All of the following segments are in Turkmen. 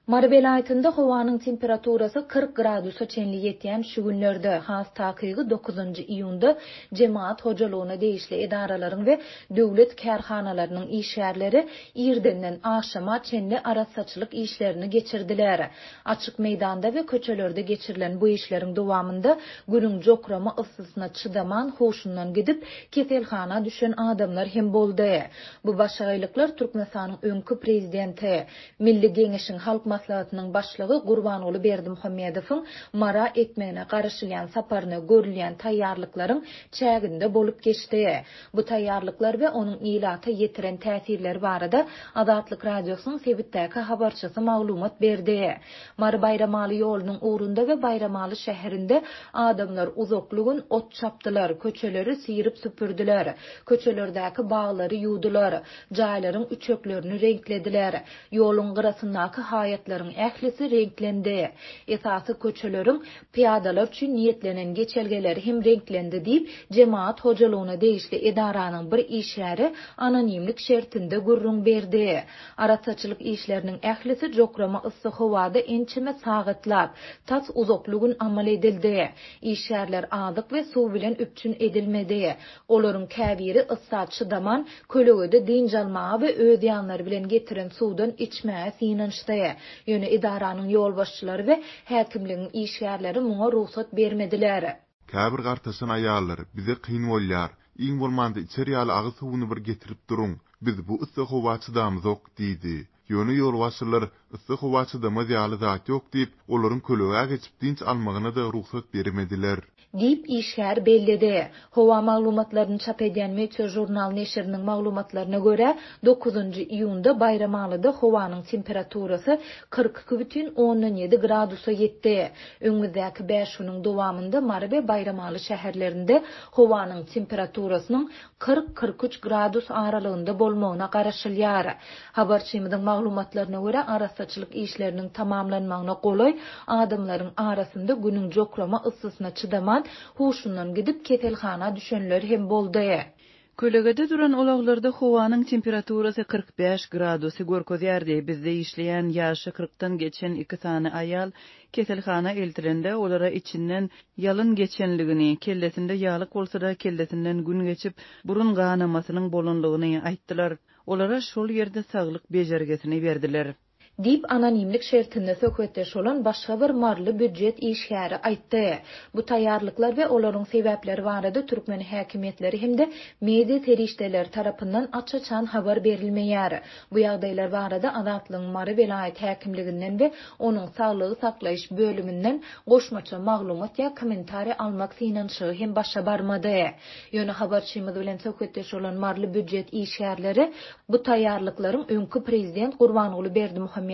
Mary welaýatynda howanyň temperaturasy 40 gradusa çenli ýetýän şu günlerde, has takygy dokuzynjy iýunda jemagat hojalygyna degişli edaralaryň we döwlet kärhanalarynyň işgärleri irdenden agşama çenli arassaçylyk işlerini geçirdiler. Açyk meýdanda we köçelerde geçirilen bu işleriň dowamynda günüň jokrama yssysyna çydaman huşundan gidip, keselhana düşen adamlar hem boldy. Bu başagaýlyklar Türkmenistanyň öňki prezidenti, Milli Geňeşiň Halk Maslahatynyň Başlygy Gurbanguly Berdimuhamedowyň Mara etmegine garaşylýan saparyna görülýän taýýarlyklaryň çäginde bolup geçdi. Bu taýýarlyklar we onuň ilata ýetiren täsirleri barada Azatlyk Radiosynyň sebitdäki habarçysy maglumat berdi. Mary-Baýramaly ýolunyň ugrunda we Baýramaly şäherinde adamlar uzakly gün ot çapdylar, köçeleri syryp-süpürdiler, köçelerdäki baglary ýuwdular. Jaýlaryň üçeklerini reňklediler. Ýoluň gyrasyndaky haýatlaryň ählisi reňklendi. Esasy köçeleriň pyýadalar üçin niýetlenen geçelgeleri hem reňklendi diýip, jemagat hojalygyna degişli edaranyň bir işgäri anonimlik şertinde gürrüň berdi. Arassaçylyk işleriniň ählisi jokrama yssy howada ençeme sagatlap, tas uzakly gün amal edildi. Işgärler azyk we suw bilen üpjün edilmedi. Olaryň käbiri yssa çydaman, kölegede dynç almaga we öz ýanlary bilen getiren suwdan içmäge synanyşdy. Ýöne edaranyň ýolbaşçylary we häkimligiň işgärleri muňa rugsat bermediler. Käbir gartaşan aýallar, Bize kyn bolýar. Iň bolmanda içer ýaly agyz suwuny bir getirip duruň. Biz bu yssy howa çydamyzok diýdi. Ýöne ýolbaşçylar, Yssy howa çydamaz ýaly zat ýok diýip, olaryň kölegä geçip dynç almagyna-da rugsat bermediler. Diýip, işgär belledi. Howa maglumatlaryny çap edýän Meteožurnal neşiriniň maglumatlaryna görä, dokuzynjy iýunda Baýramalyda howanyň temperaturasy 42,7 gradusa ýetdi. Öňümizdäki bäş günüň dowamynda Mary we Baýramaly şäherlerinde howanyň temperaturasynyň 40, 43 gradus aralygynda bolmagyna garaşylýar. Habarçymyzyň maglumatlaryna görä, arassaçylyk işleriniň tamamlanmagyna golaý adamlaryň arasynda günüň jokrama yssysyna çydaman, huşundan gidip, keselhana düşenler hem boldy. Kölegede duran ulaglarda howanyň temperaturasy 45 gradusy görkezýärdi. Bizde işleýän ýaşy kyrkdan geçen iki sany aýal keselhana eltilende, olara içinden ýalyn geçenligini, kellesinde ýalyk bolsa-da, kellesinden gün geçip, burun ganamasynyň bolanlygyny aýtdylar. Olara şol ýerde saglyk bejergisini berdiler. Diýip, anonimlik şertinde söhbetdeş bolan başga bir maryly býujet işgäri aýtdy. Bu taýýarlyklar we olaryň sebäpleri barada türkmen häkimiýetleri hem-de media serişdeleri tarapyndan aç-açan habar berilmeýär. Bu ýagdaýlar barada Azatlygyň Mary welaýat häkimliginden we onuň saglygy saklaýyş bölüminden goşmaça maglumat ýa kommentariý almak synanyşygy hem başa barmady. Ýöne habarçymyz bilen söhbetdeş bolan maryly býujet işgärleri bu taýýarlyklaryň öňki prezident Gurbanguly Berdimuhamedowyň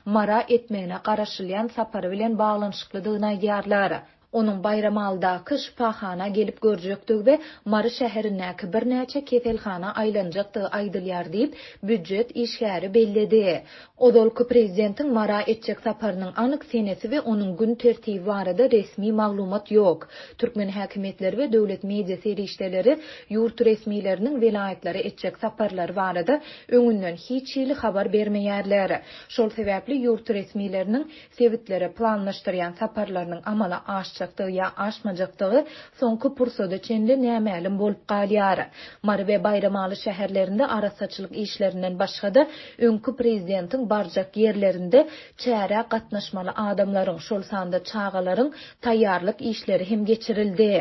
Mara etmegine garaşylýan sapary bilen baglanyşyklydygyny aýdýarlar. Onuň Baýramalydaky şypahana gelip görjekdigi we Mary şäherindäki birnäçe keselhana aýlanjakdygy aýdylýar diýip, býujet işgäri belledi. Ozalky prezidentiň Mara etjek saparynyň anyk senesi we onuň gün tertibi barada resmi maglumat ýok. Türkmen häkimiýetleri we döwlet media serişdeleri ýurt resmileriniň welaýatlara etjek saparlary barada öňünden hiç hili habar bermeýärler. Şol sebäpli ýurt resmileriniň sebitlere planlaşdyrýan saparlarynyň amala aşjakdygy ýa aşmajakdygy soňky pursada çenli nämälim bolup galýar. Mary we Baýramaly şäherlerinde arassaçylyk işlerinden başga-da, öňki prezidentiň barjak ýerlerinde çärä gatnaşmaly adamlaryň, şol sanda çagalaryň taýýarlyk işleri hem geçirildi.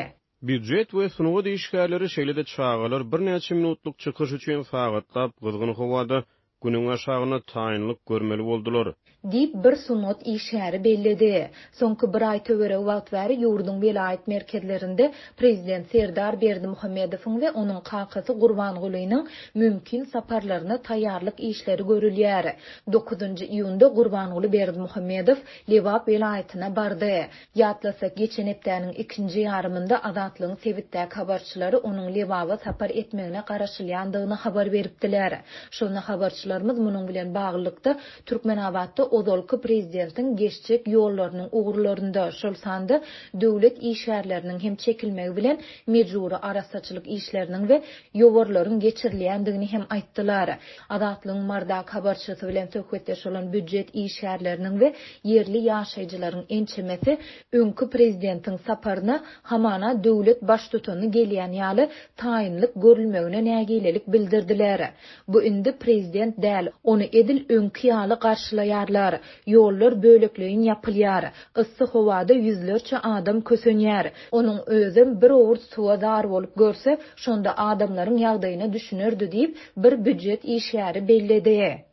Býujet we sungat işgärleri, şeýle-de çagalar birnäçe minutlyk çykyş üçin sagatlap gyzgyn howada Günüň aşagynda taýynlyk görmeli boldular. Diýip, bir sungat işgäri belledi. Soňky bir aý töweregi wagt bäri ýurduň welaýat merkezlerinde prezident Serdar Berdimuhamedowyň we onuň kakasy Gurbangulynyň mümkin saparlaryna taýýarlyk işleri görülýär. Dokuzynjy iýunda Gurbanguly Berdimuhamedow Lebap welaýatyna bardy. Ýatlasak, geçen hepdäniň ikinji ýarymynda Azatlygyň sebitdäki habarçylary onuň Lebaba sapar etmegine garaşylýandygyny habar beripdiler. Şonda habarçylar. Habarçylarymyz munuň bilen baglylykda, Türkmenabatda ozalky prezidentiň geçjek ýollarynyň ugurlarynda, şol sanda döwlet işgärleriniň hem çekilmegi bilen mejbury arassaçylyk işleriniň we ýowarlaryň geçirilýändigini hem aýtdylar. Azatlygyň Mardaky habarçysy bilen söhbetdeş bolan býujet işgärleriniň we ýerli ýaşaýjylaryň ençemesi öňki prezidentiň saparyna hamana döwlet baştutany gelýän ýaly taýynlyk görülmegine nägilelik bildirdiler. Bu indi prezident däl, ony edil öňki ýaly garşylaýarlar. Ýollar bölekleýin ýapylýar. Yssy howada ýüzlerçe adam kösenýär. Onuň özem bir owurt suwa zar bolup görse, şonda adamlaryň ýagdaýyna düşünerdi diýip, bir býujet işgäri belledi.